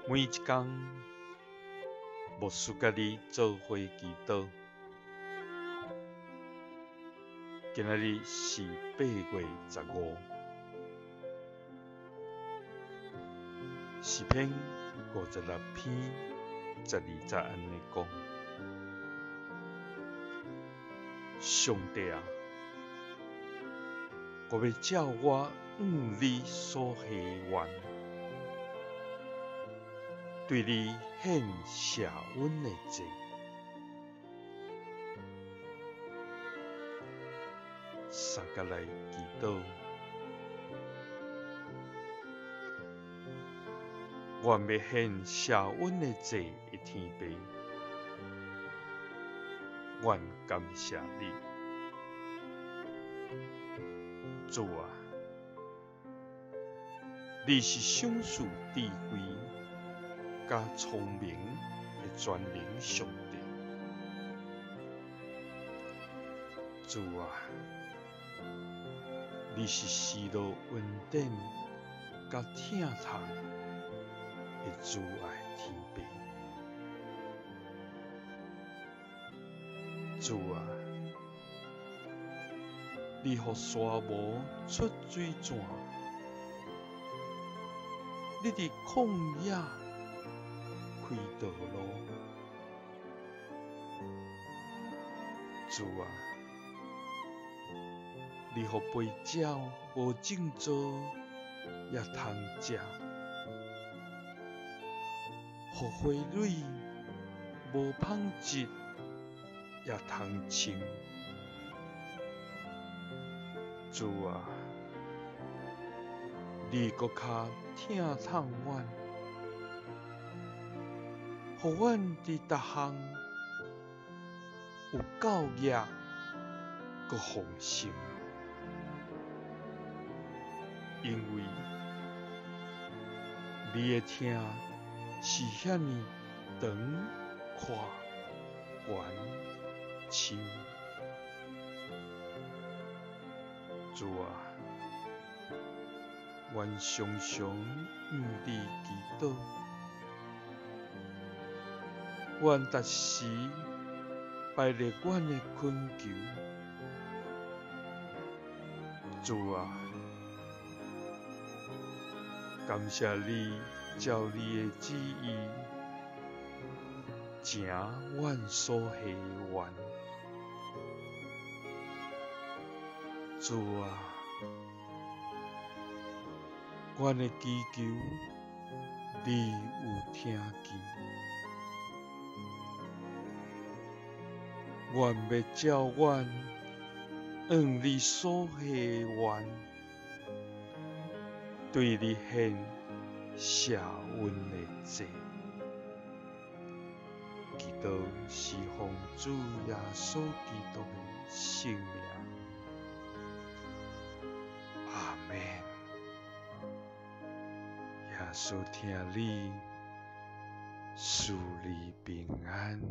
每一工，牧師佮你做伙祈禱。今仔日是8月15，詩篇56篇12節按呢講：上帝啊，我欲照我向你所許的願，對你獻謝恩的祭。相佮來祈禱，願欲獻謝恩的祭的天父，阮感謝你，主啊，你是賞賜智慧佮聰明的全能上帝。主啊，你是施落恩典佮疼痛的慈愛天父。主啊，你予沙漠出水泉，你佇曠野開道路。主啊，你予肥蕉無種做也通食，予花蕊無紡織也通穿。主啊，你閣較疼痛阮，予阮佇逐項有夠額閣豐盛，因為你的疼是遐爾長、闊、懸、深。主啊，阮常常向你祈禱，阮逐時擺列阮的懇求。主啊，感謝你照你的旨意，成阮所許的願。主啊，阮的祈求，你有聽見。阮欲照阮向你所許的願，對你獻謝恩的祭。祈禱是奉主耶穌基督的聖名。阿們。耶穌疼你，賜你平安。